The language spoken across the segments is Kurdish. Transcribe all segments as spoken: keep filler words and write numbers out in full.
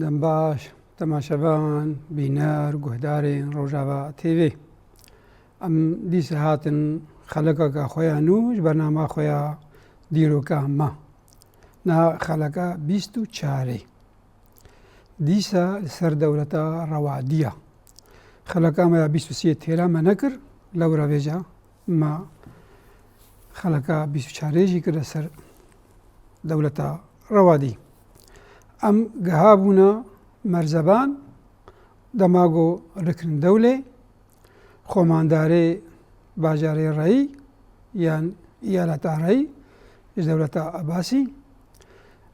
Dem baş, temaşevan, bîner, guhdarên Rojava T V. Em dîsa hatin xelekeke xwe ya nû ji bernama xwe ya dîroka me. Niha xeleka bîst û çarê. Dîsa li ser dewleta Rewadiya. Xeleka me ya bîst û sê têra me nekir, lewra vêca me xeleka bîst û çarê jî kir li ser dewleta Rewadî. Em gihabûna Merzeban, dema ku rikn dewlê, xomandarê bajarê Reyî yan eyaleta Reyî ji dewleta Ebasî,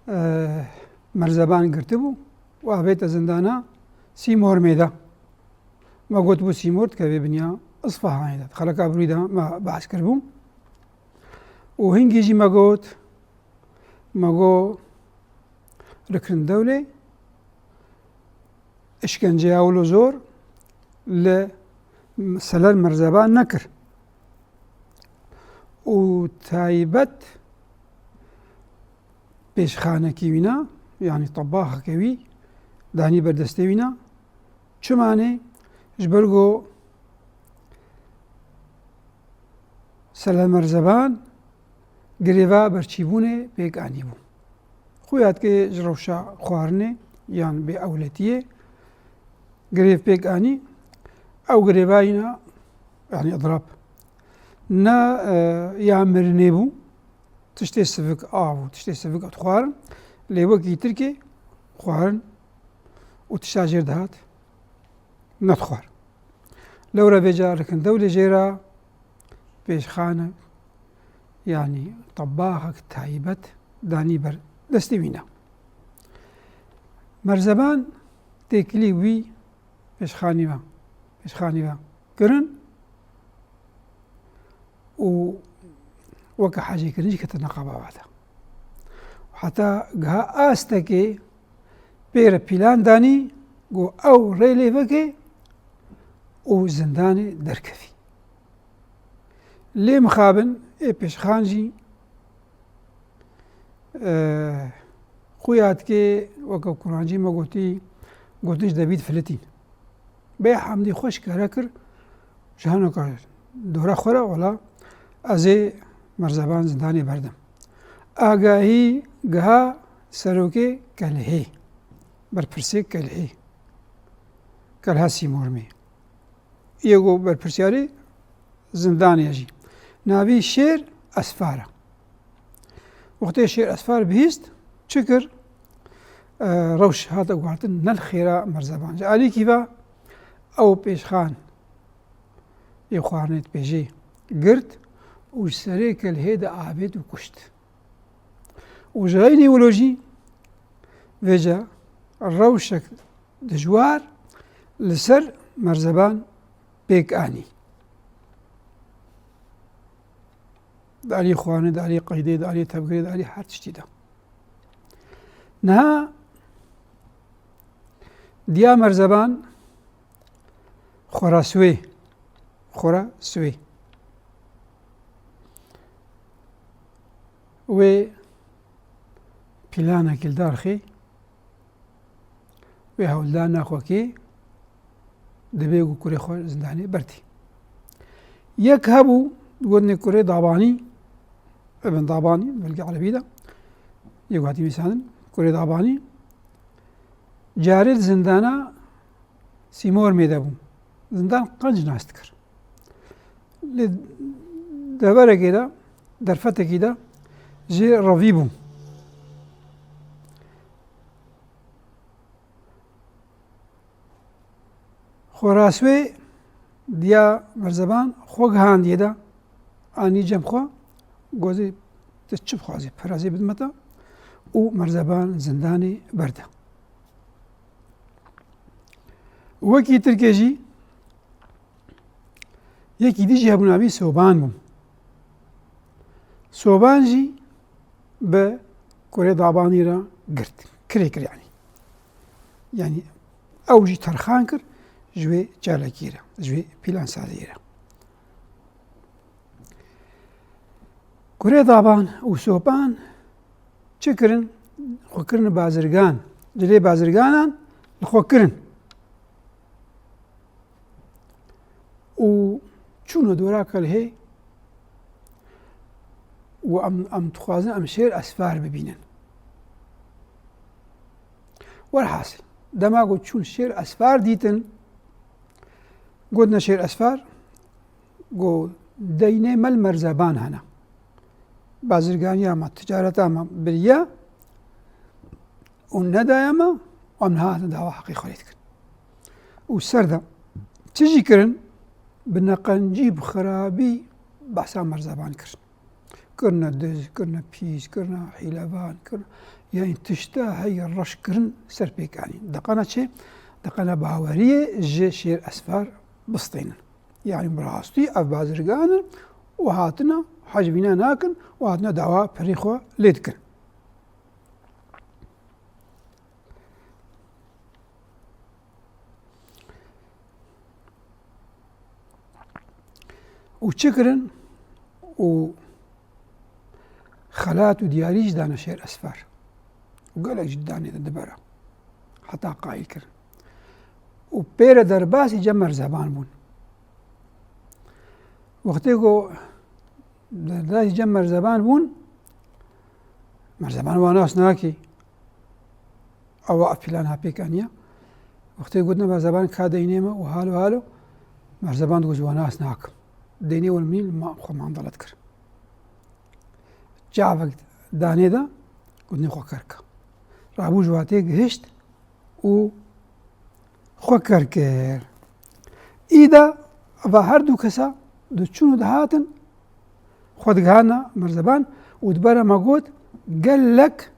e, Merzeban girtibû û avête zindana Sîmormê de. Me gotibû Sîmor dikeve binya Isfahanê de. Xeleka birû de me behs kiribû. Û hingî jî me got, me got, rikn dewlê, işkenceya wilo zor li Seler Merzeban nekir. Û taybet pêşxanekî wîna, yanî tebaxeke wî, danî ber destê wîna. Çimanê? Ji ber ku Seler Merzeban girêva berçîbûnê pêk anîbû. Xuya dike ji rewşa xwarinê yan bêewletiyê girêv pêk anî, ew girêva yîna, yanî idrab, ne, e, ya mirinê bû, tiştê sivik av û tiştê sivik dixwarin, lê wekî Tirkê xwarin û tişta jêr dihat nedixwar. Lewra vêca rikn dewlê jê re pêşxanek, yanî tebaxek taybet danî ber destê wîna. Merzeban têkilî wî pêşxanî ve, pêşxanî ve kirin û weke hecêkirin jî ketin neqaba wada. Heta giha astekê pê re pîlan danî ku ew rê lê veke û zindanê derkevî. Lê mixabin ê pêşxan jî, e, xuya dike, weke kurancî me gotî, gotin ji devî difilitîn. Bê Hemdî xwe şikare kir, ji henoka dora xwe re, wela ez ê Merzeban zindanê berdim. Agahî giha serokê Kelhê, berpirsê Kelhê, Kelha Sîmormê. Yê ku berpirsyarê zindanê ye jî. Navî Şêr Esfar e. Wextê Şêr Esfar bihîst, çi kir? E, rewş hate guhartin, ne li xêra Merzeban. Ji alîkî ve ew pêşxan ê xwarinê dipêjê girt û ji serê Kelhê de avêt û kuşt. Û ji xeynî wilo jî vêca rewşek dijwar li ser Merzeban pêk anî. Di alî xwarinê, di alî qeydê, di alî tevgirê, di alî her tiştî de. Niha diya Merzeban xwe ra swê, xwe ra swê. Wê planekî li dar xê, wê hewldanê xwe kê, divê ku kurê xwe zindanê berdî. Yek hebû, digotinê kurê Dabanî, Ibn Dabanî, belkî erebî de, yek hatî nivîsandin, kurê Dabanî, carê di zindana Sîmormê de bû. Zindan qenc nas dikir. Li deverekê de, derfetekî de jê revî bû. Xoraswê diya Merzeban xwe gihandiye de, anî cem xwe, gozê, "Tu çi bixwazî, pirazê bidime te." Û Merzeban zindanê berde. Wekî Tirkê jî yekî dî jî hebû, navî Soban bû. Soban jî bi kurê Dabanî re girt. Kirê kir yanî. Yanî ew jî terxan kir ji wê çalakî re, ji wê plansaziyê re. Kurê Daban û Soban çi kirin? Xwe kirin bazirgan. Cilê bazirganan li xwe kirin û çûne dora Kelhê û em, em dixwazin em Şêr Esfar bibînin. Werhasil, dema ku çûn Şêr Esfar dîtin, gotine Şêr Esfar, got, deynê me li Merzeban hene. Bazirganiya me, ticareta me biriya û nedaya me, em niha hatin dawa heqê xwe lê dikin. Û ser de çi jî kirin, bi neqencî, bi xirabî behsa Merzeban kirin. Kirine diz, kirine pîs, kirine hîlevan, kirine, yanî tişta heye reş kirin ser pêk anîn. Deqana çi? Deqana baweriyê ji Şêr Esfar bistênin. Yanî bi rastî ev bazirgan in û hatine hej vîna nakin û hatine dawa pirê xwe lê dikin. Û çi kirin? Û xelat û diyarî jî dane Şêr Esfar. Û gelek jî danê de dibere. Heta qayîl kirin. Û pê re derbasî cem Merzeban bûn. Wextê ku derbasî cem Merzeban bûn, Merzeban wan nas nakî. Ewa filan ha pêk aniye. Wextê gotine Merzeban ka deynê me û halo halo, Merzeban digot ji wan nas nakim. Deynê win min ma xwe mandala dikir. Çavek danê de, gotinê xwe ker ke. Rabû ji watê gihişt û xwe ker kir. Îda eva her du kesa diçûn û dihatin, xwe digihana Merzeban û dibere me got, gelek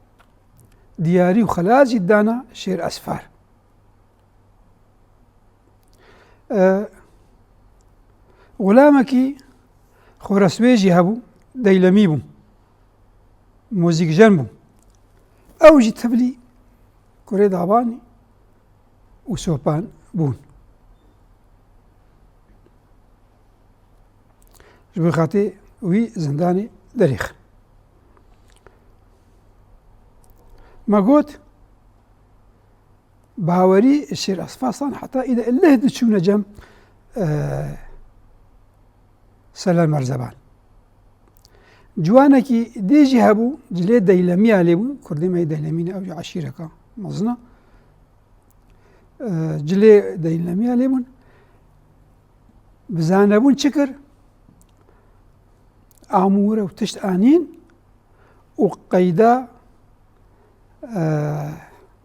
diyarî û xelat jî dana Şêr Esfar. E, xulamekî Xoreswê jî hebû, Deylemî bû. Muzîkjen bû. Ew jî tevlî kurê Dabanî û Sopan bûn. Ji bo xatê wî zindanê derêxin. Me got, bawerî Şêr Esfar san heta îde leh diçûne cem, e, Selam Merzeban. Ciwanekî dê jî hebû, cilê Deylemiya lê bû, kurdê me yê Deylemî ne, ew jî eşîreka mezin e. E, cilê Deylemiya lê bûn. Bi zanebûn çi kir? Amûre û tişt anîn û qeyda, e,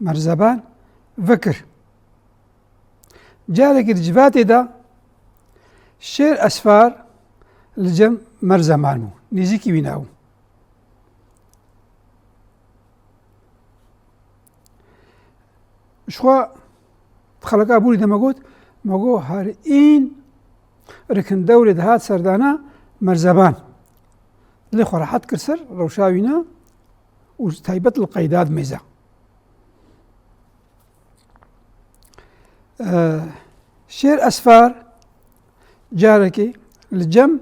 Merzeban vekir. Carekî di civatê de Şêr Esfar li cem Merzeban bû, nêzîkî wî nebû. Ji xwe di xeleka borî de me got, me got, her în rikindewrê dihat serdana Merzeban. Dilê xwe rehet kir ser rewşa wîna û taybet li qeyda dimêze. E, Şêr Esfar carekê li cem,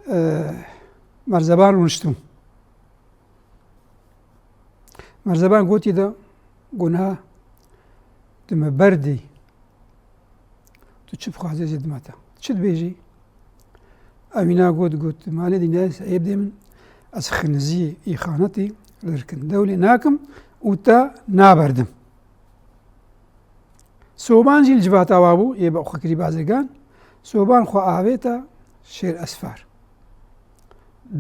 e, Merzeban rûniştibû. Merzeban gotî de, got niha tu me berdî, tu çi bixwazî ez ê dime te. Çi dibêjî? Ewîna got, got, malê dînayê sehêb dê min, ez xinizî îxanetî li rikindewlê nakim û te naberdim. Soban jî li civata wa bû, yê bi xwe kirî bazirgan. Soban xwe avêta Şêr Esfar.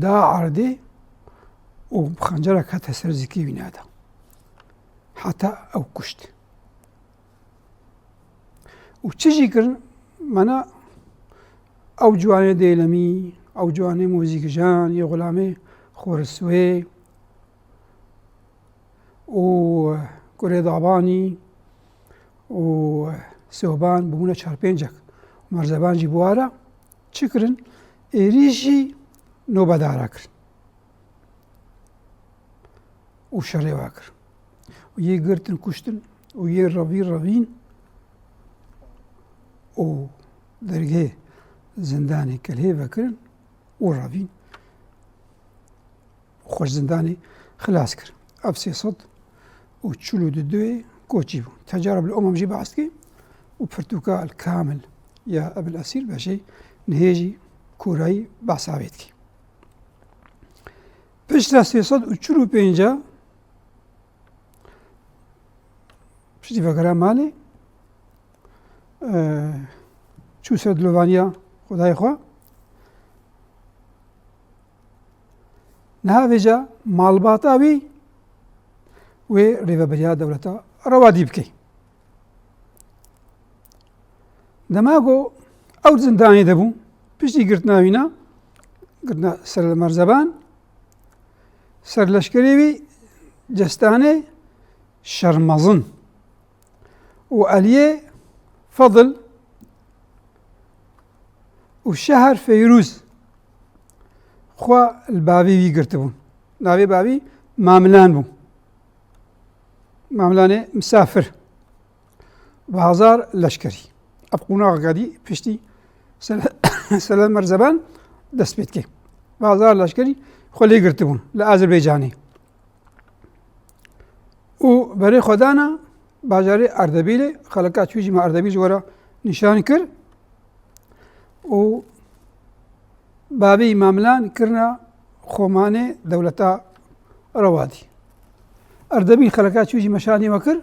Da erdê û bi xencerek hate ser zikê wîna de. Heta ew kuşt. Û çi jî kirin, mena ew ciwanê Dêlemî, ew ciwanê Mozîkjan, yê xulamê Xoriswê û Kurê Dabanî û Soban bûbûne çar pêncek. Merzeban jî bi wa re çi kirin? Êrîşî nobedara kirin. Û şerê wa kir. Û yê girtin, kuştin û yê revî revîn û dergehê zindanê Kelhê vekirin û revîn xwe ji zindanê xilas kir. Ev sê sed û çil û du yê koçî bû. Tecareb li Umem jî behs dike û pirtûka El Kamil ya Ebil Esîr beşê nihêjî kûrayî behsa wê dike. Piştre sê sed û çil û pênca piştî vegera malê, e, çû ser dilovaniya Xwedayê xwe. Niha vêca malbata wî wê rêveberiya dewleta Rewadî bike. Dema ku ew zindanê de bû, piştî girtina wîna, girtina Selel Merzeban, serleşkerê wî Cestanê Şermezin û Eliyê Fedil û Şeher Feyrûz xwe li bavê wî girtibûn. Navê bavî Mamilan bû. Mamilanê Misafir. Bi hezar leşkerî. Ev qonaxeke dî piştî Sel-, Selel Merzeban dest pê dike. Bi hezar leşkerî xwe lê girtibûn li Azerbaycanê. Û berê xwe dana bajarê Erdebîlê, xeleka çû jî me Erdebîl ji we re nîşan kir. Û bavê Mamilan kirina xomanê dewleta Rewadî. Erdebîl xeleka çû jî me şanî we kir.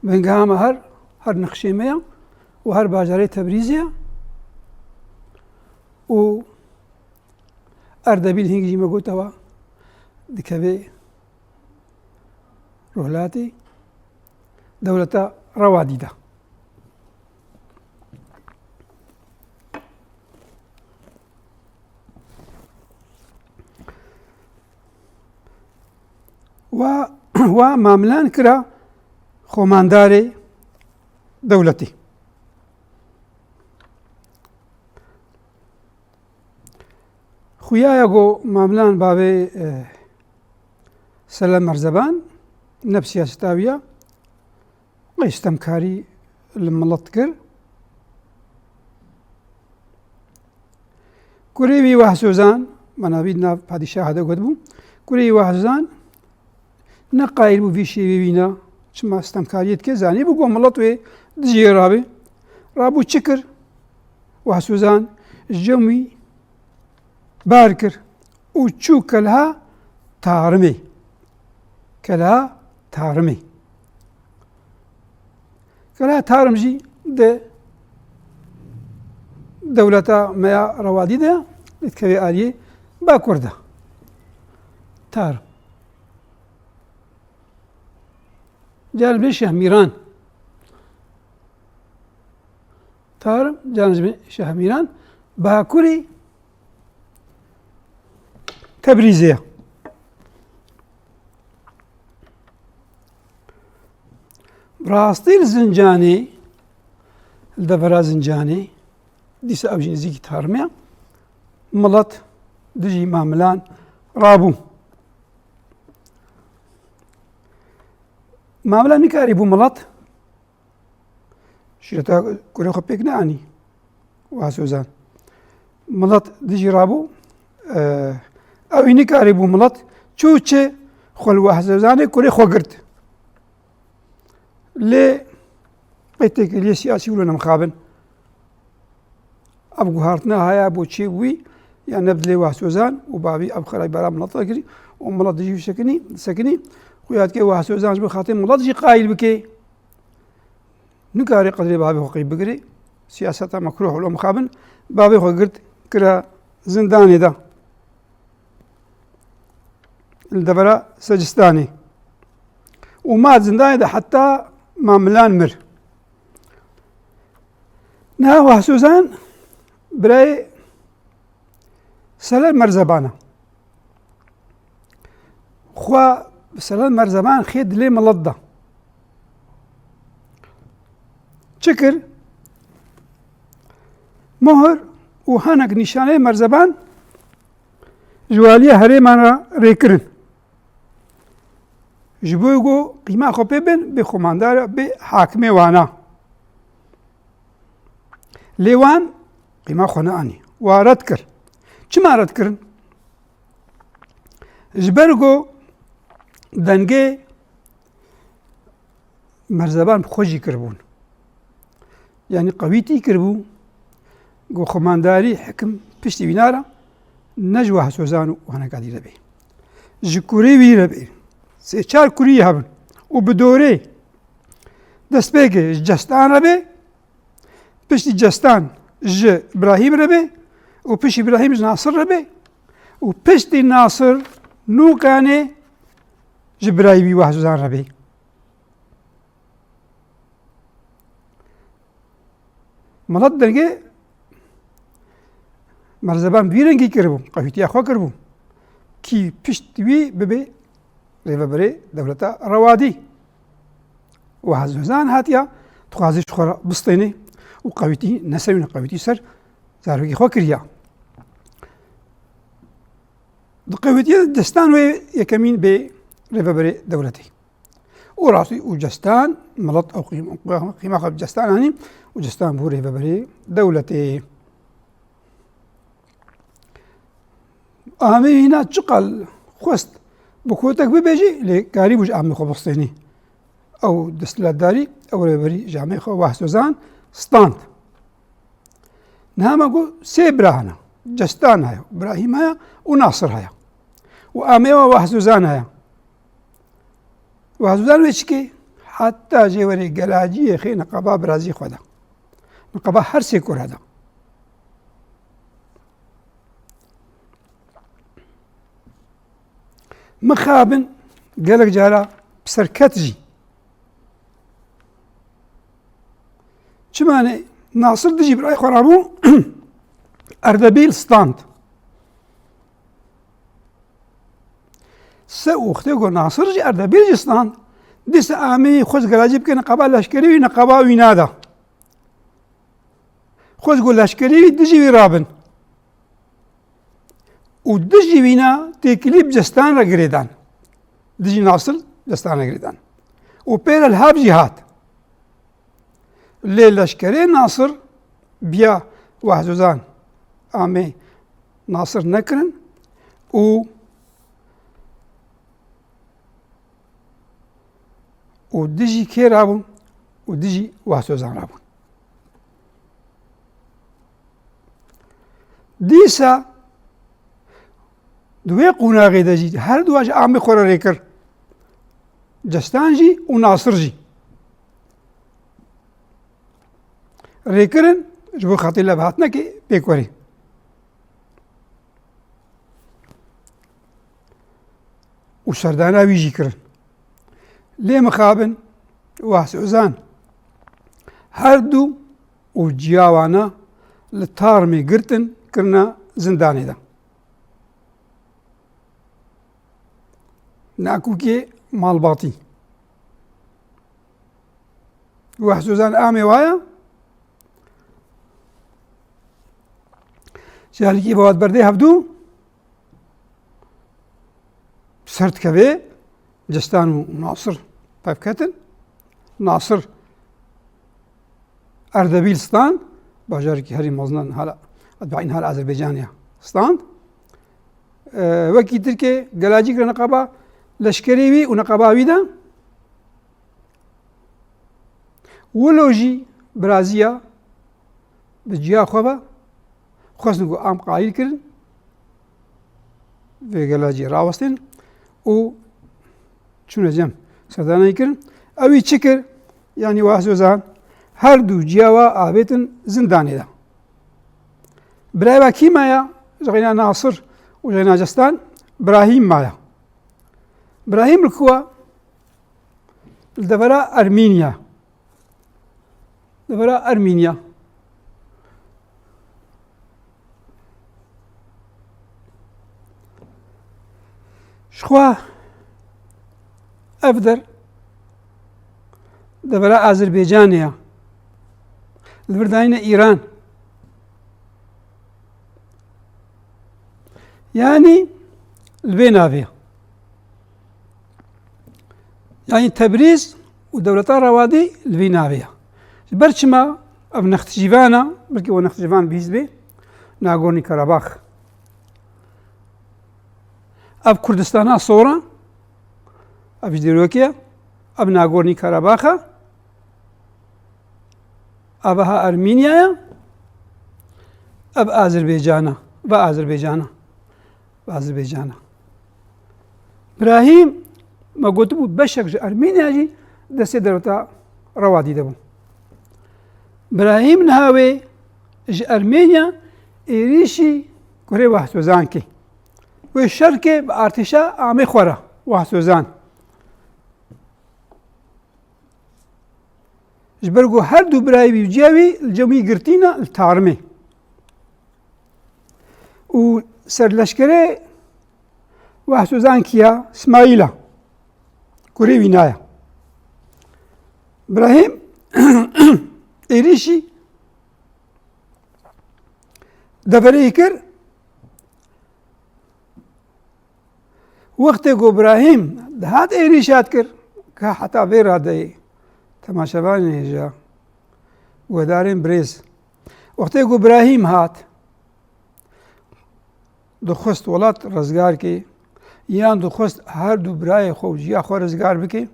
Bingeha me her, her nexşê me ya û her bajarê Tebrîzê ya. Û Erdebîl hîngî jî me got ewa dikeve Rojhilatê dewleta Rewadî de. Wa, wa Mamilan kira xomandarê dewletê. Xuya ya ku Mamilan bavê, e, Selel Merzeban, ne bi siyaseta wî ya, qey stemkarî li milet kir. Kurê wî Wahsozan, mana vî nav padîşaha de gotibû, kurê wî Wahsozan ne qayîl bû vî şêvê wîna, çima stemkariyê dike, zanîbû ku milet wê dijî wê rabe. Rabû çi kir? Wahsozan ji cem wî bar kir û çû Kelha Tarimê. Kelha Tarimê. Kelha Tarim jî di dewleta me ya Rewadî de, li dikevê aliyê Bakur de. Tarim. Caran dibê Şehmîran. Tarim, caran dibê Şehmîran. Bakurê Tebrîzê ye. Rastî li Zincanê, li devera Zincanê, dîsa ew jî nêzîkî Tarimê ye, milet dijî Mamilan rabû. Mamilan nikarîbû milet şîreta kurê xwe pêk neanî. Wahsozan. Milet dijî rabû, e, ew ê nikarîbû milet çû çi xwe li Wahsozanê kurê xwe girt. Lê qey têkiliyê siyasî wilo nemixabin. Ev guhartina haya bo çê bûyî, ya ne bi dilê Wahsozan û bavî ev xerayî bera milet re kirî û milet dijî wî sekinî, sekinî. Xuya dike Wahsozan ji bo xatirê milet jî qayîl bike. Nikare qedrê bavê xwe qey bigirê. Siyaseta mekruh û mixabin bavê xwe girt kira zindanê de. Li devera Secistanê. Û ma zindanê de heta Mamilan mir. Niha Wahsozan birayê Selel Merzeban e. Xwe bi Selel Merzeban xê dilê milet da. Çi kir? Muhir û hinek nîşaneyê Merzeban ji waliya herêman re rê kirin. Ji bo ku qîma xwe pê bin, bê xwemandar, bê hakimê wana. Lê wan qîma xwe neanî. Wa red kir. Çima red kirin? Ji ber ku dengê, Merzeban bi xwe jî kiribûn. Yanî qewîtî kiribû, ku xumandarî, hikim piştî wîna re ne ji Wahsozan û Hanekadî re bê. Ji kurê wî re bê. Sê çar kurî hebin û bi dorê destpêkê ji Cestan re bê, piştî Cestan ji Îbrahîm re bê û piştî Îbrahîm ji Nasir re bê û piştî Nasir nûkanê ji birayî wî Wahsozan re bê. Milet dengê merzeban bi vî rengî kiribû, qewîtiya xwe kiribû. Kî pişt wî bibe rêveberê dewleta Rewadî. Wahsozan hatiya, dixwaze ji xwe re bistêne û qewîtî ne ser wî ne qewîtî ser zarokê xwe kiriya. Di qewîtiya Cestan wê yekemîn bê rêveberê dewletê. Û rastî û Cestan, milet ew qîm-, qîma xwe bi Cestan anî û Cestan bû rêveberê dewletê. Amê hîna çiqal xwest bi kotek bibe jî, lê karîbû ji amê xwe bistênî. Ew desthilatdarî, ew rêberî ji amê xwe Wahsozan stand. Niha me got sê bira hene. Cestan heye, Îbrahîm heye û Nasir heye. Û amê wa Wahsozan heye. Wahsozan wê çikê? Heta jê werê gelaciyê xê niqaba birazî xwe de. Niqaba her sê kure de. Mixabin gelek cara bi ser ket jî. Çima ne Nasir dijî birayê xwe rabû, Erdebîl stand. Se wextê ku Nasir jî Erdebîl jî stand, dîsa amê xwe ji gelacî bike niqaba leşkerî wî, niqaba wî nada. Xwe ji ku leşkerî wî dijî wî rabin. Û dijî wîna têkilî bi Cestan re girêdan. Dijî Nasir Cestan re girêdan. Û pê re li hev jî hat. Lê leşkerê Nasir biya Wahsozan amê Nasir nekirin û û dijî kê rabûn? Û dijî Wahsozan rabûn. Dîsa di wê qonaxê de jî her du ji amê xwe re rê kir. Cestan jî û Nasir jî. Rêkirin ji bo xatirê levhatinekê pêk werê. Û serdana wî jî kirin. Lê mixabin Wahsozan her du û ciya wana li Tarmê girtin kirina zindanê de. Nakûkê malbatî. Wahsozan amê waya. Carekî bi wat berdê hevdû ser dikeve, Cestan û Nasir pevketin. Nasir Erdebîl stand, bajarekî herî mezin hala, etbaîn hala Azerbaycanê stand. Ee, wekî Tirkê gelacî kire niqaba leşkerî wî û niqaba wî de. Wilo jî biraziya bi ciya xwe ve xwestin ku am qayîl kirin, vê gela jî rawestin û çûne cem serdaneyî kirin. Ewî çi kir? Yanî Wahsozan her du ciya wa avêtin zindanê de. Birayê wa kî maya? Ji xeyna Nasir û ji xeyna Cestan Birahîm maya. Birahîm li ku wa? Li devera Ermînya. Devera Ermînya. Jixwe ev der devera Azerbaycanê ya. Li vir dayîne Îran. Yanî li vê navê ye. Yanî Tebrîz û dewleta Rewadî li vî navê ye. Ji ber çima ev Nextcîvan e, belkî we Nextcîvan bihîst bê, Nagorno Karabax. Ev Kurdistana sor e, ev ji dîrokê ye, ev Nagorno Karabax e. Ev ha Ermîniyaya, ev Azerbaycana, ve Azerbaycana, ve Azerbaycana. Birahîm, me gotibû, beşek ji Ermîniya jî destê dewleta Rewadî de bû. Birahîm niha wê ji Ermêniya êrîşî kurê Wahsozan kê. Wê şer kê bi artêşa Amê xwe re Wahsozan. Ji ber ku her du birayê wî û ciya wî li cem wî girtî ne li Tarimê. Û serleşkerê Wahsozan kiya Smaîl e. Kurê wî naya. Birahîm êrîşî deverê kir. Wextê ku Birahîm dihat êrîşa dikir, ka heta vê radeyê temaşevanê hêja guhdarên birêz, wextê ku Birahîm hat, dixwest welat rizgar kê, yan dixwest her du birayê xwe û ciya xwe rizgar bike,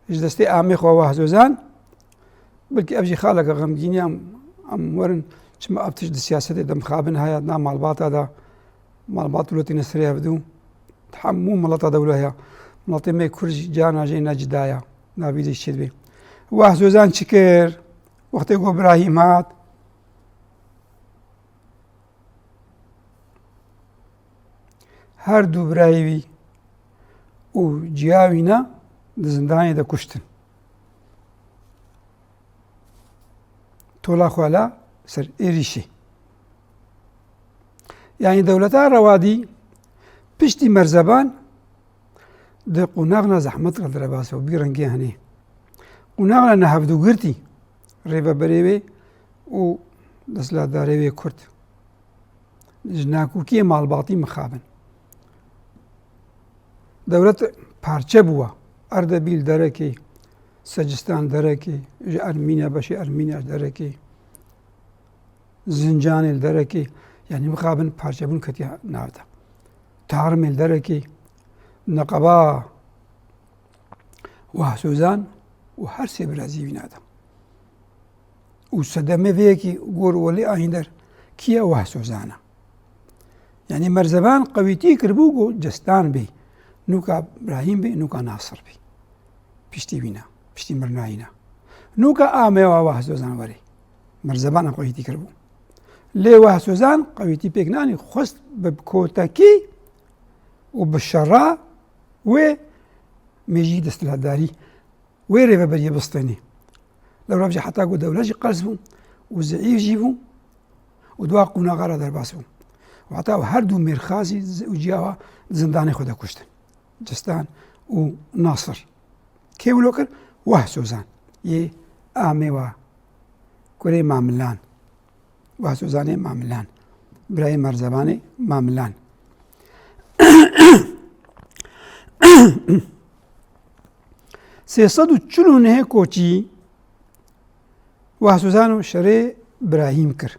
ji destê Amê xwe Wahsozan, belkî ev jî xaleke xemgînî em, em werin, çima ev tişt di siyasetê de mixabin heye, na malbata de, malbat wilo têne serê hevdû, hemû mileta de wilo heye. Miletê me Kurd jî carna jê ne cida ye, na vî de jî çêdibe. Wahsozan çi kir? Wextê ku Birahîm hat, her du birayê wî û ciya wî ne di zindanê de kuştin. Tola xwe la ser êrîşê. Yanî dewleta Rewadî piştî Merzeban di qonaxna zehmet re derbas bû, bi rengê henê. Qonaxna nehevdûgirtî rêveberê wê û desthilatdarê wê Kurd ji nakokiyê malbatî mixabin. Dewlet parçe bûwa. Erdebîl derekê, Secistan derekê, ji Ermîniya, beşê Ermîniya derekê, Zincanê li derekê, yanî mixabin parçebûn ketiye nav de. Tarimê li derekê, neqeba Wahsozan û her sê birazî wî nade. Û sedemê vê yekî gor welî ayînder kî ye? Wahsozan e. Yanî Merzeban qewîtî kiribû ku Cistan bê, nûka Birahîm bê, nûka Nasir bê. Piştî wî ne, piştî mirina wî ne. Nûka Amê wa Wahsozan werê. Merzeban qewîtî kiribû. Lê Wahsozan qewîtî pêk nanî, xwest bi kotekî û bi şera wê mêjî desthilatdarî wê rêveberiyê bistênê. Lewra jî heta ku dewlet jî qers bû û zeîf jî bû û di wa qonaxa re derbas bû. Û heta her du mêrxasî û ciya wa di zindanê xwe de kuştin. Cistan û Nasir. Kê wilo kir? Wahsozan. Yê Amê wa. Kurê Mamilan. Wahsozanê Mamilan. Birayê Merzebanê Mamilan. Sê sed û çil û nehê koçî Wahsozan û şerê Birahîm kir.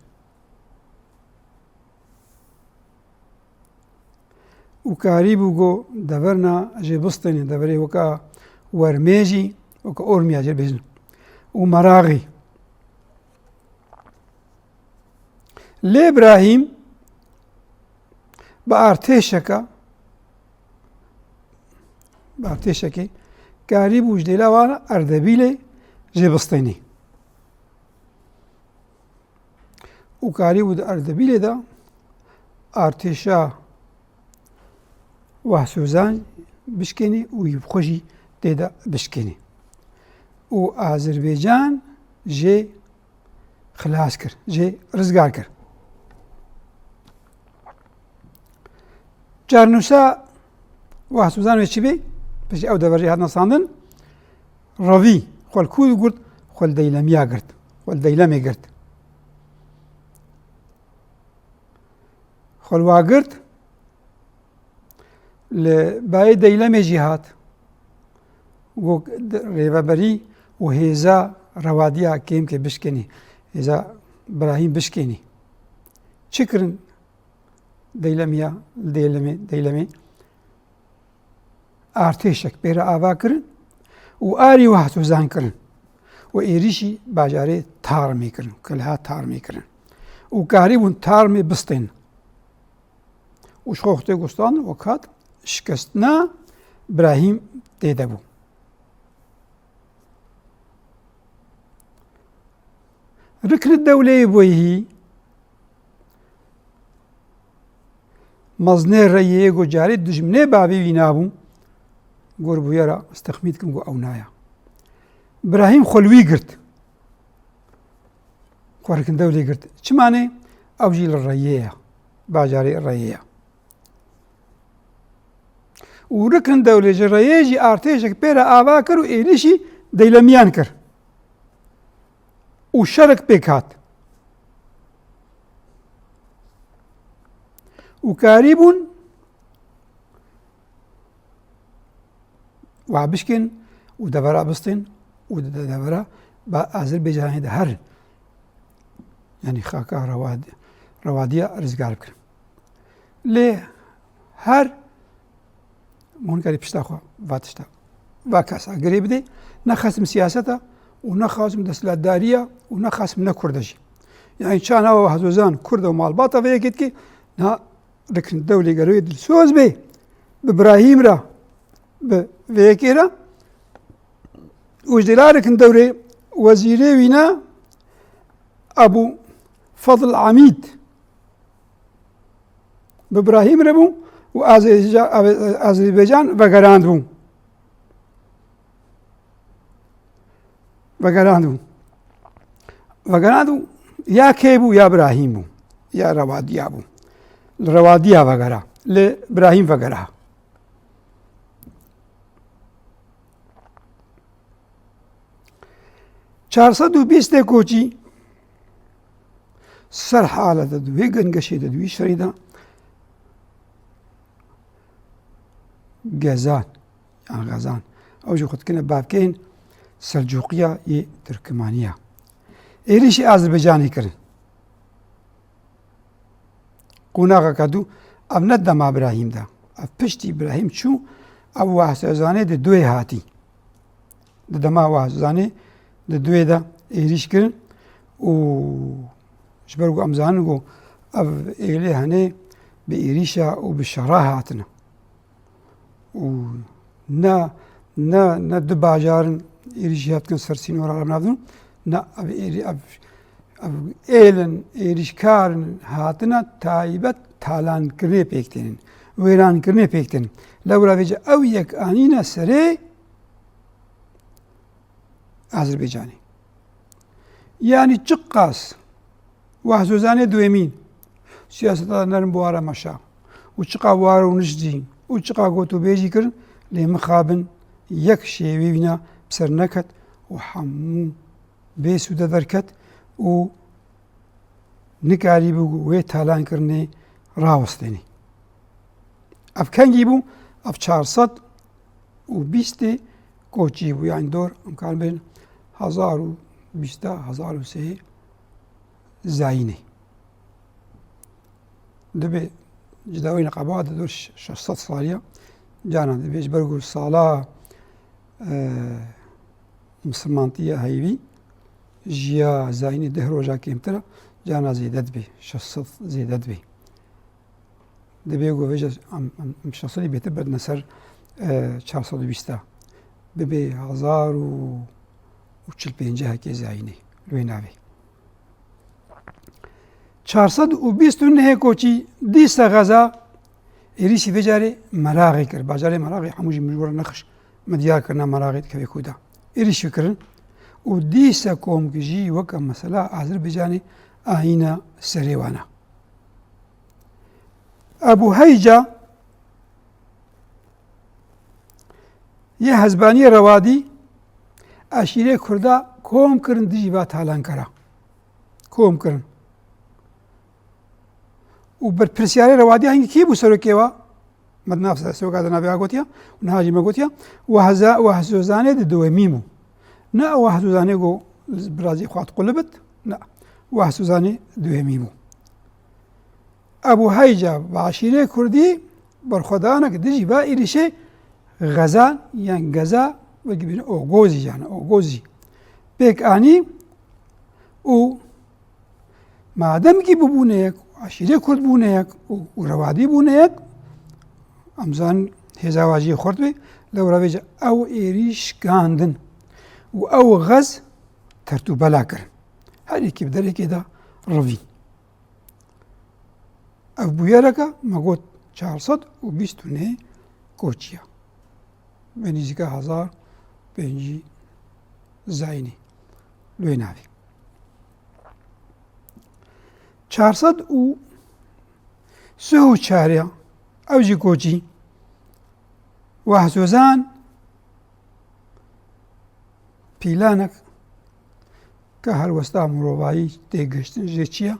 Û karîbû ku deverna jê bistênê, deverê weka Wermêjî, weka Ormiya jê bêjin. Û Meraxî. Lê Birahîm bi artêşeke, bi artêşekê karîbû ji dêla wana Erdebîlê jê bistênê. Û karîbû di Erdebîlê de artêşa Wahsozan bişkênî û yî xwe jî tê de bişkênî. Û Azerbaycan jê xilas kir, jê rizgar kir. Çarnûsa Wahsozan wê çi bê? Piştî ew dever jê hatina standin. Revî, xwe li ku girt? Xwe li Deylemiya girt. Xwe li Deylemê girt. Xwe li wa girt. Li bayê Deylemê jî hat. Got, rêveberî û hêza Rewadiya kêmkê bişkênî. Hêza Birahîm bişkênî. Çi kirin? Deylemiya, Deylemê, Deylemê artêşek pê re ava kirin û arî Wahsozan kirin. û êrîşî bajarê Tarmê kirin, Kilha Tarmê kirin. Û karîbûn Tarmê bistên. Û ji xwe xurtê gustan wek hat şikestina Birahîm tê de bû. Rikn dewleyê boyhî meznê reyê ku carê dijminê bavê wî nabû, gor bûye ra ez texmîn dikim ku ew naya. Birahîm xwe li wî girt. Xwe rikn dewlê girt. Çima ne? Ew jî li reyê ye. Bajarê reyê ye. Û rikn dewlê ji reyê jî artêşek pê re ava kir û êrîşî deylemiyan kir. Û şerek pêk hat. Û karîbûn wa bişkên û devera bistên û di devera ba Azerbaycanê de herin. Yanî xaka Rewad-, Rewadiya rizgar bikin. Lê her hûn karî pişta xwe va tişta, va kesa girê bidê, ne xesim siyaseta û ne xesim desthilatdariya û ne xesim ne Kurd e jî. Yanî çana we hezozan Kurd û malbata vê yekê dikê, niha rikn dewlê gelo yê dilsoz bê, bi Birahîm re, bi vê yekê re, û ji dêla rikn dewrê wezîrê wî ne Ebû Fedl Amîd bi Birahîm re bû û Azerîja-, Azerîbaycan vegerandibû. Vegerandibû. Vegerandibû. Ya kê bû, ya Birahîm bû. Ya Rewadiya bû. Li Rewadiya vegera. Li Birahîm vegera. Çar sed û bîstê koçî ser halê de, di wê gengeşê de, di wî şerî de Gezan, yan Xezan, ew jî xwe dikine bavkeyên Selcûqiya yê Tirkimaniya. Êrîşî Azerbaycanê kirin. Qonaxeke dû, ev ne dema Birahîm de. Ev piştî Birahîm çû, ev Wahsozanê di duê hatî. Di dema Wahsozanê di duê de êrîş kirin û ji ber ku em zanin ku ev êlê henê bi êrîşa û bi şera hatine. Û ne, ne, ne du bajarin êrîşî hatikin ser sînora re navdin. Ne, ev êrî-, ev, ev êlin êrîşkarin hatine taybet talankirinê pêk tênin, wêrankirinê pêk tênin. Lewra vêce ew yek anîne serê Azerbaycanê. Yanî çiqas Wahsozanê duêmîn siyaseta nerm bi wara meşa û çiqa war û nişt jî û çiqa gotûbêjî kirin, lê mixabin yek şêwê wîna bi ser neket û hemû bê sûde derket û nikarîbû wê talankirinê rawestênê. Ev kengî bû? Ev çar sed û bîstê koçî bû, yanî dor, em karin bêjin hezar û bîsta, hezar û sê zayînê. Dibê cida wî neqeba di dor şeş sed saliya, cana dibê ji ber ku sala, e, misilmantiya heyvî ji ya zayînê deh roja kêmtir e, cana zêde dibê, şeş sed zêde dibê. Dibê ku vêca em, em, em şeş sedî bêtir berdine ser, e, çar sed û bîst e. Bibê hezar û çil pêncehekê zayînê li wê navê. Çar sed û bîst û nehê koçî dîsa Xeza êrîşî vê carê Meragê kir. Bajarê Meragê hemû jî min ji we re nexş me diyar kirina Meragê dikeve ku da. Êrîşî kirin û dîsa komkujî weke mesela Azerbaycanê ayîna serê wan e. Ebû Heyca yê Hezbaniyê Rewadî eşîrê Kurda kom kirin dijî va talankera. Kom kirin. Û berpirsiyarê Rewadî hingî kî bû serokê wa? Me di nav serokê de navê wa gotiya. Û niha jî me gotiya. Wahza-, Wahsozanê di duwemî bû. Ne Wahsozanê ku birazî xwe hat qulibit. Ne. Wahsozanê duwemî bû. Ebû Heyca bi eşîrê Kurdî berxwedanek dijî va êrîşê Xezan yan Geza wekî bîne Ogozî jane, Ogozî. pêk anî û madem kî bûbûne yek, eşîrê Kurd bûne yek û, û Rewadî bûne yek, em zanin hêza wa jî xurt bê, lewra vêca ew êrîş gandin û ew xez tertûbela kirin. Her yekî bi derekê de rivîn. Ev bûyereke me got çar sed û bîst û neh koçiya. Bi nêzîka hezar pêncî zayînî li wê navê. Çar sed û sih û çar ya, ew jî koçî. Wahsozan pîlanek ke helwesta mirovayî tê gihiştin jê çi ye?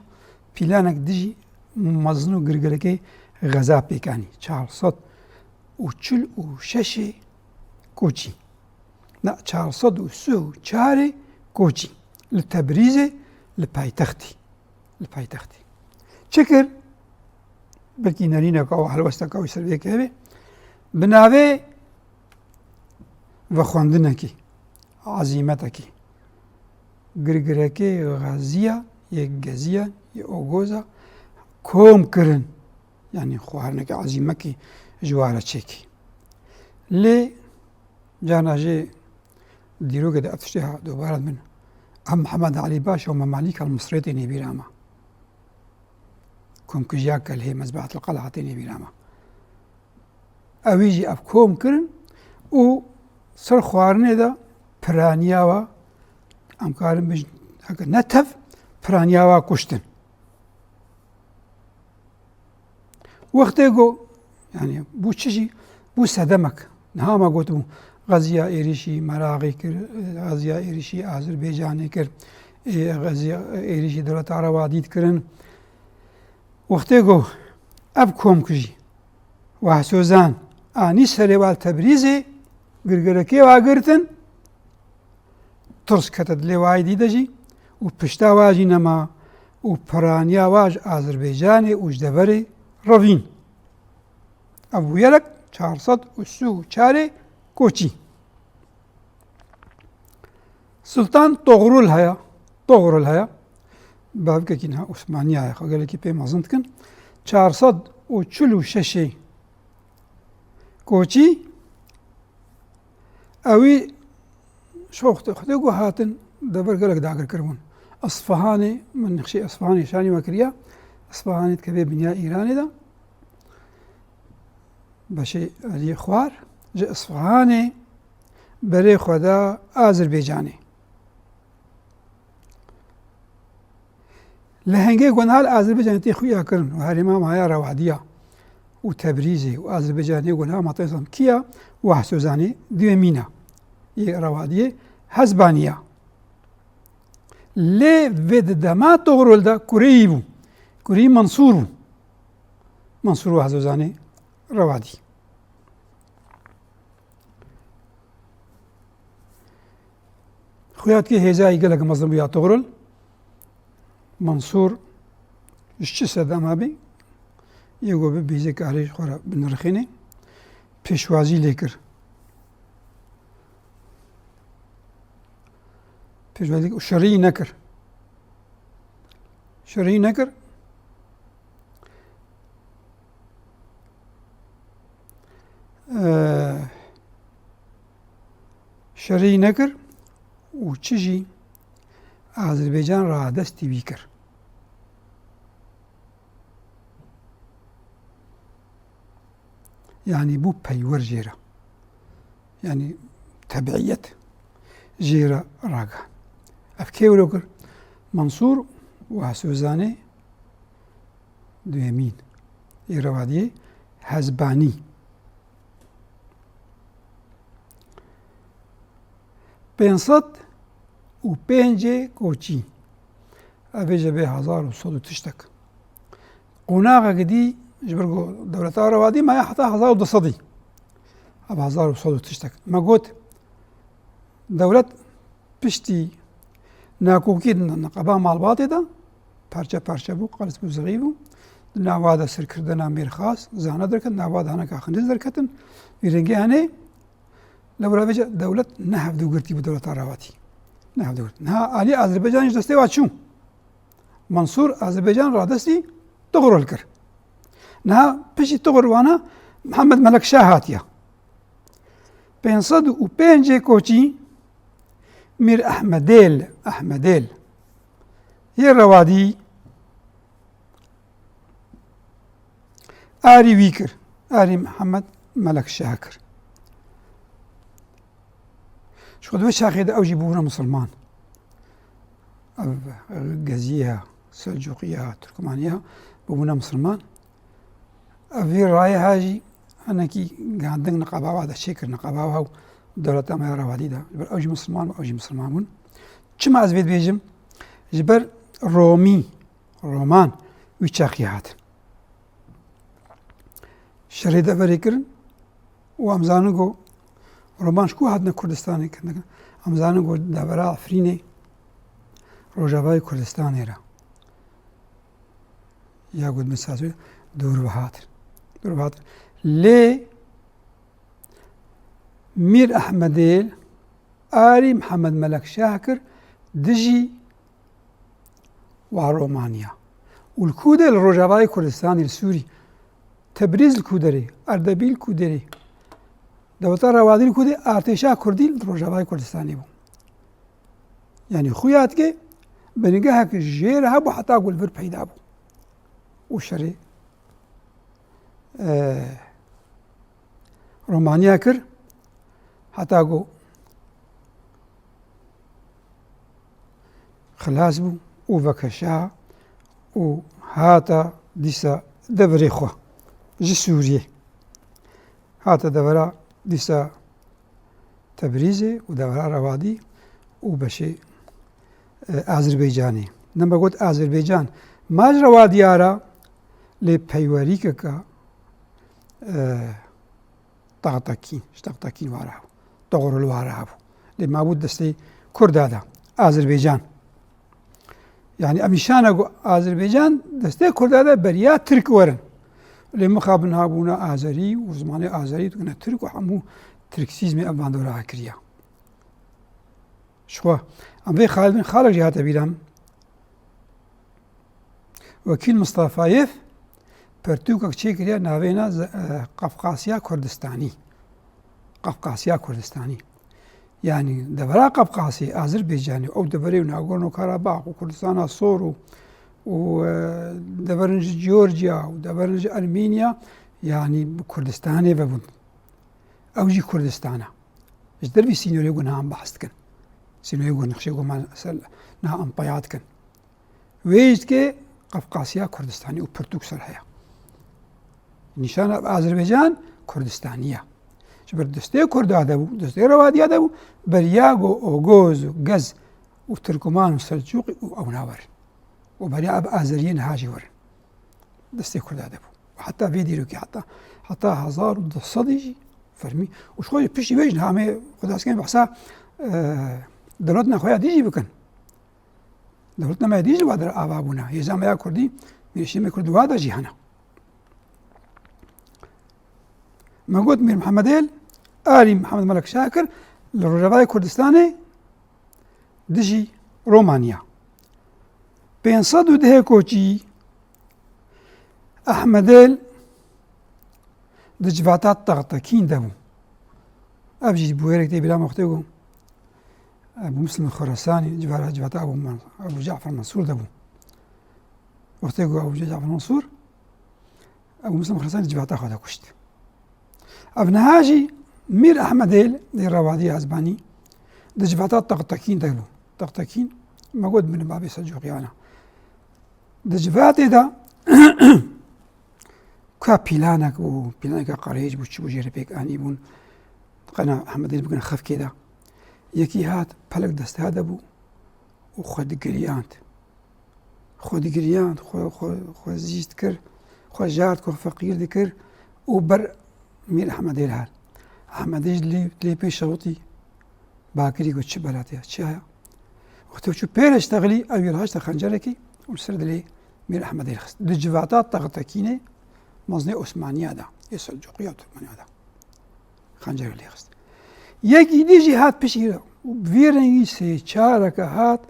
Pîlanek dijî mezin û girgirekê xeza pêk anî. Çar sed û çil û şeşê koçî. Na, çar sed û sih û çarê koçî. Li Tebrîzê, li paytextê. Li paytextê. Çi kir? Belkî nerîneka û helwesteka wî ser vê hebe. Bi navê vexwendinekî, ezîmetekî, girgirekê xeziya yê geziya yê Ogoza kom kirin. Yanî xwarineke ezîmekî ji wa re çêkî. Lê carna jê dîrokê de ev tiştê ha dobare dibin. Ev Mihemed Elî Paşa û Memalîk el Misrê têne bîra me. Komkujiya Kelhê, Mezbehetil Qel'a têne bîra me. Ewî jî ev kom kirin û ser xwarinê de piraniya wa, em karin bijin, heke ne tev, piraniya wa kuştin. Wextê ku, yanî bû çi jî, bû sedemek. Niha me gotibû, xeziya êrîşî Meragê kir, xeziya êrîşî Azerbaycanê kir, ê, xeziya êrîşî dewleta Rewadî dikirin. Wextê ku ev komkujî, Wahsozan, anî serê wa li Tebrîzê, girgirekê wa girtin, tirs kete dilê wa yê dî de jî û pişta wa jî nema û piraniya wa ji Azerbaycanê û ji deverê revîn. Ev bûyerek çar sed û sih û çarê koçî. Sultan Toxrul heye, Toxrul heye. Bavkekî niha Osmaniya ye, xwe gelekî pê mezin dikin. Çar sed û çil û şeşê koçî, ewî şoxtê xwedê ku hatin dever gelek dagir kiribûn. Isfahanê, min nexşê Isfahanê şanî me kiriya. Isfahanê dikeve binya Îranê de. Beşê Elî Xwar ji Isfahanê berê xwe da Azerbaycanê. Lehengê gunha li Azerbaycanê tê xuya kirin û herêma maya Rewadiya û Tebrîzê û Azerbaycanê gunha matezan kiya Wahsozanê duyemîna yê Rewadiyê Hezbaniya. Lê vê di dema Toxrul de kureyî bû. Kureyî Mansûr bû. Mansûr Wahsozanê Rewadî. Xuya dikê hêzayî gelek mezin bûya Toxrul. Mansûr ji çi sedema bî, yê ku bi bîzê karê xwe re binirxînê, pêşwazî lê kir. Pêşwazî û şerî nekir. Şerî nekir. Eee, şerî nekir û çi jî Azerbaycan radestî wî kir. Yanî bû peywer jê re. Yanî tebiiyet jê re raga. Ev kê wilo kir? Mansûr Wahsozanê duyemîn ê Rewadiyê Hezbanî. Pênc sed û pêncê koçî. Ev ê ji bê hezar û sed û tiştek. Qonaxeke dî ji ber ku dewleta Rewadî maye heta hezar û du sedî. Ev hezar û sed û tiştek. Me got, dewlet piştî nakokî di neqeba malbatê de parçe parçe bû, qels bû, zixî bû. Di nava de sirkirdena mêrxas, zane derket, nava de hineka xiniz derketin. Vî rengê hene, lewra vêca dewlet ne hevdûgirtî bû dewleta Rewadî. Niha dewr. Niha alî Azerbaycanê ji destê wa çû. Mansûr Azerbaycan radestî Tugrul kir. Niha piştî Tugrul wana Mihemed Melek Şah hatiye. Pênc sed û pêncê koçî Mîr Ehmedêl, Ehmedêl yê Rewadî arî wî kir. Arî Mihemed Melek Şah kir. Ji xwe di wê çaxê de ew jî bûbûne misilman. Ev Geziya, Selcuqiya, Turkmaniya bûbûne misilman. Ev vî rayê ha jî hinekî gihandin niqaba wa de çêkir, niqaba wa û dewleta me ya Rewadî de. Ji ber ew jî misilman bû, ew jî misilman bûn. Çima ez vê dibêjim? Ji ber Romî, Roman wî çaxî hatin. Şerê deverê kirin û em zanin ku Roman ji ku hatine Kurdistanê kirin. Em zanin ku devera Efrînê, Rojavayê Kurdistanê re ya ku dibin sazê dûr bihatin. Dûr bihatin. Lê Mîr Ehmedê arî Mihemed Melek Şah kir dijî wa Romaniya. Û li ku de li Rojavayê Kurdistanê, li Sûrî, Tebrîz li ku derê, Erdebîl li ku derê, dewleta Rewadî li ku de, artêşa Kurdî li Rojavayê Kurdistanê bû. Yanî xuya dike, bingehek jê re hebû heta ku li vir peyda bû. Û şerê, e, Romaniya kir, heta ku xilas bû û vekeşa û hata dîsa deverê xwe ji Sûriyê. Hata devera dîsa Tebrîzê û devera Rewadî û beşê, e, Azerbaycanê. Nema got Azerbaycan ma ji Rewadiya re lê peywerîkeke, e, Taxtakîn, ji Taxtakîn wara hebû. Toxrul wara hebû. Lê mabû destê Kurda de, Azerbaycan. Yanî ev nîşana ku Azerbaycan destê Kurda de beriya Tirk werin. Lê mixabin habûna Azerî û zimanê Azerî dikine Tirk û hemû Tirksîzmê ev bandora kiriya. Ji xwe, em vê xalibin xalek jî hate bîra min. Wekîl Mistefayev pertûkek çêkiriye navêna ze-, e, Qafqasiya Kurdistanî. Qafqasiya Kurdistanî. Yanî devera Qafqasê, Azerbaycanê, ew deverê û Nagorno Karabakh û Kurdistana Sor û, û, e, deverin ji Georgia û deverin ji Ermeniya, yanî bi Kurdistanê ve bûn. Ew jî Kurdistan e. Ji dervî sînorê ku niha em behs dikin. Sînorê ku nexşê ku me ser niha em peya dikin. Wê jî dike Qafqasiya Kurdistanî û pirtûk ser heye. Nîşana Azerbaycan Kurdistanî ye. Ji ber destê Kurda de bû, destê Rewadiya de bû, beriya ku Oguz û Gez û Tirkuman û Selçûqî û ewna werin. Û beriya ev Azeriyê niha jî werin. Destê Kurda de bû. Û heta vê dîrokê, heta, heta hezar û du sedî jî fermî. Û ji xwe jî piştî wê jî niha em ê xwedaskenê behsa, e, dewletna xwe ya dî jî bikin. Dewletna me ya dî jî li wa der ava bûne. Hêza me ya Kurdî, mîrşîmê Kurd wa de jî hene. Me got Mîr Mihemed Êl, arî Mihemed Melek Şah kir, li Rojavayê Kurdistanê dijî Romaniya. Pênc sed û dehê koçî Ehmedêl di civata Taxtakîn de bû. Ev jî bûyerek tê bîra me wextê ku Ebu Muslim Xurasanî civara civata Ebu Man-, Ebu Cafer Mansûr de bû. Wextê ku Ebu Cafer Mansûr Ebu Muslim Xurasanî civata xwe de kuşt. Ev niha jî Mîr Ehmedêl ê Rewadî Ezbanî di civata Taxtakîn de bû. Taxtakîn, me got, binê bavê Selcûqiyan e. Di civatê de ka pîlanek bû, pîlaneke qerêj bû, çi bû jê re pêk anî bûn. Qena Ehmedêl bigin xefkê de. Yekî hat, pelek destê de bû û xwe digiriyand. Xwe digiriyand, xwe, xwe, xwe zîst kir, xwe jart, xwe feqîr dikir û ber Mîr Ehmedêl hat. Ehmedêl lê, lê pê şewitî, bakirî got, çi belatê ye, çi heye? Wextê çû pê re ştexilî, ew yê haşte xencerekî û li ser dilê Mîr Ehmedêl xist. Di civata Taxtekînê mezinê Osmaniya de, ê Selcûqiya û Turkmeniya de. Xencer lê xist. Yekî dî jî hat piştî re. Bi vî rengî sê çareke hat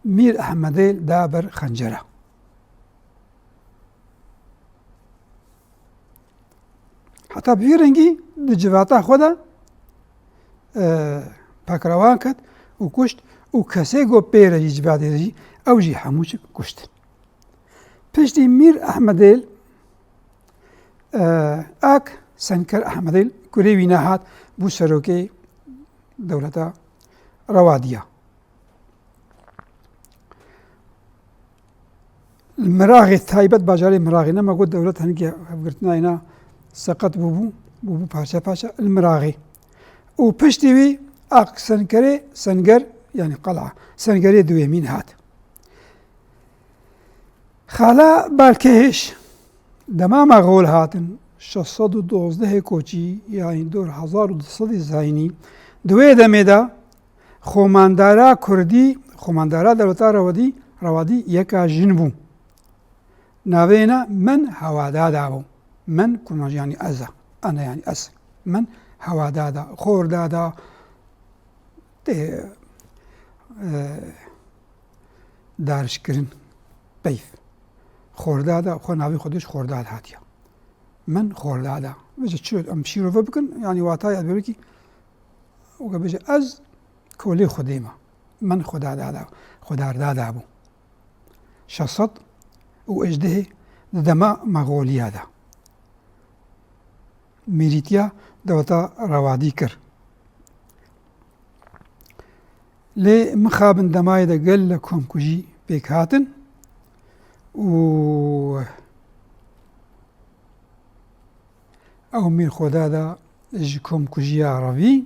Mîr Ehmedê da ber xencera. Heta bi vî rengî di civata xwe de, e, pekrewan ket û kuşt û kesê ku pê re jî civatê jî ew jî hemû çi kuştin. Piştî Mîr Ehmedêl, e, Ak Senker Ehmedêl kurê wî nehat bû serokê dewleta Rewadiya. Li Miraxê taybet, bajarê Miraxê, nema got dewlet hinekî hevgirtina êna seqet bûbû, bûbû parçe parçe li Miraxê. Û piştî wî Ak Senkerê, Senger, yanî qela, Sengerê duêmîn hat. Xala Balkêş, dema Mexol hatin, şeş sed û dozdehê koçî, yanî dor hezar û du sedî zayînî, di wê demê de xomandara kurdî, xomandara dewleta Rewadî, Rewadî yeka jin bû. Navê êna Men Hewadada bû. Men kurmancî yanî ez e. Ene yanî ez. Men Hewadada, Xordada, tê, e, darişkirin peyv. Xordada, xwe navê xwe dê ji Xordad hatiye. Men Xordada. Vêce çi em şîrove bikin, yanî watayê ez belkî weke bêje ez kolê Xwedê me. Men Xwedadada, Xwedardada bû. Şeş sed û hejdehê di dema Mexoliya de mîrîtiya dewleta Rewadî kir. Lê mixabin demayê de gelek komkujî pêk hatin û ew Mîr Xwedada ji komkujiya revî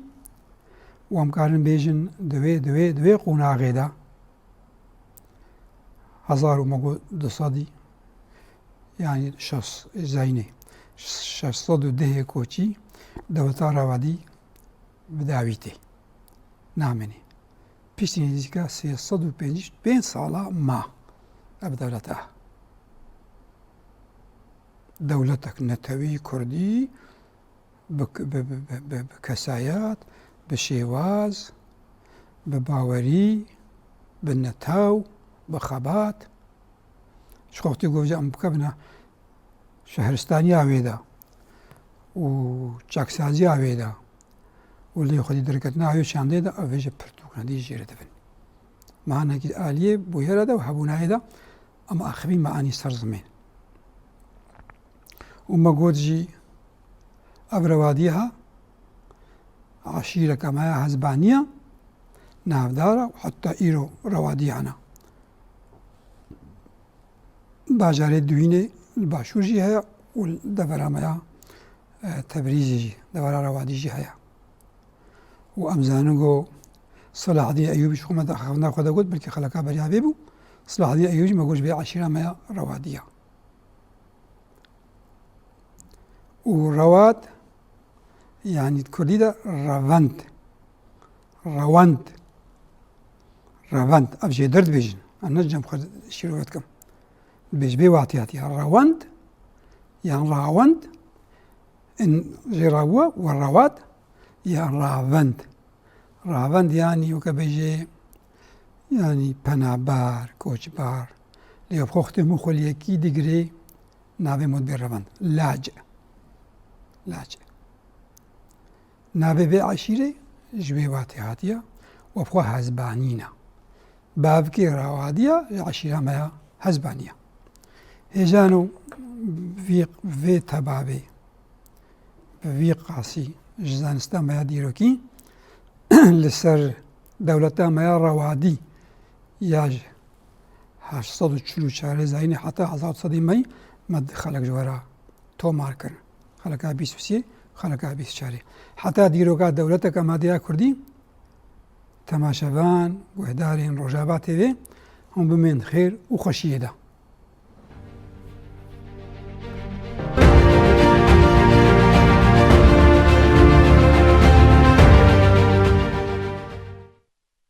û em karin bêjin di wê, di wê, di wê qonaxê de hezar û me got du sedî, yanî şeş, zayînê, şeş sed û dehê koçî dewleta Rewadî bi dawî tê. Namênê. Piştî nêzîka sê sed û pêncî pênc sala ma ev dewlet a. Dewletek netewî kurdî bi, bi, bi, bi, bi, bi kesayet, bi şêwaz, bi bawerî, bi netew, bi xebat. Ji xwe wextê ku vêca em bikevine şehristaniya wê de û çaksaziya wê de û lê xwedî derketina wê çandê de, ev vêce pirtûkna dî jê re divin. Ma hinekî aliyê bûyera de û hebûnayê de em axivî me anî ser zimên. Û me got jî, ev Rewadî ha, eşîreke me ya hezbaniya, navdar e û heta îro Rewadî hene. Bajarê Duhînê li başûr jî heye û li devera me ya, e, Tebrîzê jî, devera Rewadî jî heye. Û em zanin ku Selahaddîn Eyûbî ji xwe me de xewna xwe de got, belkî xeleka beriya vê bû. Selahaddîn Eyûbî jî me got, ji vê eşîra me ya Rewadî ya. Û rewad, yanî di kurdî de revend. Rewend. Revend. Ev jê der dibêjin. Em ne cem xwe şîrove dikim. Dibêj bê watî hatiye. Rewend yan rawend. In jê re bû we rewad yan ravend. Ravend yanî weke bêjê, yanî penaber, koçber. Lê bi xwe wextê min xwe li yekî digirê, navê min dibê revend. Lac. Lac. Navê vê eşîrê ji wê watê hatiye û bi xwe hezbanî ne. Bavkê Rawadiya ji eşîra me ya hezbanî ye. Hêjano vî, vê tebabê bi vî qasî ji zanista me ya dîrokî li ser dewleta me ya Rewadî ya ji heşt sed û çil û çar zayînê heta hezar û sedî mey me xelek ji we re tomar kir. Xeleka bîst û sê, xeleka bîst û çarê. Heta dîroka dewleteke me de ya Kurdî, temaşevan, guhdarên Rojava T V, hûn bimên xêr û xweşiyê de.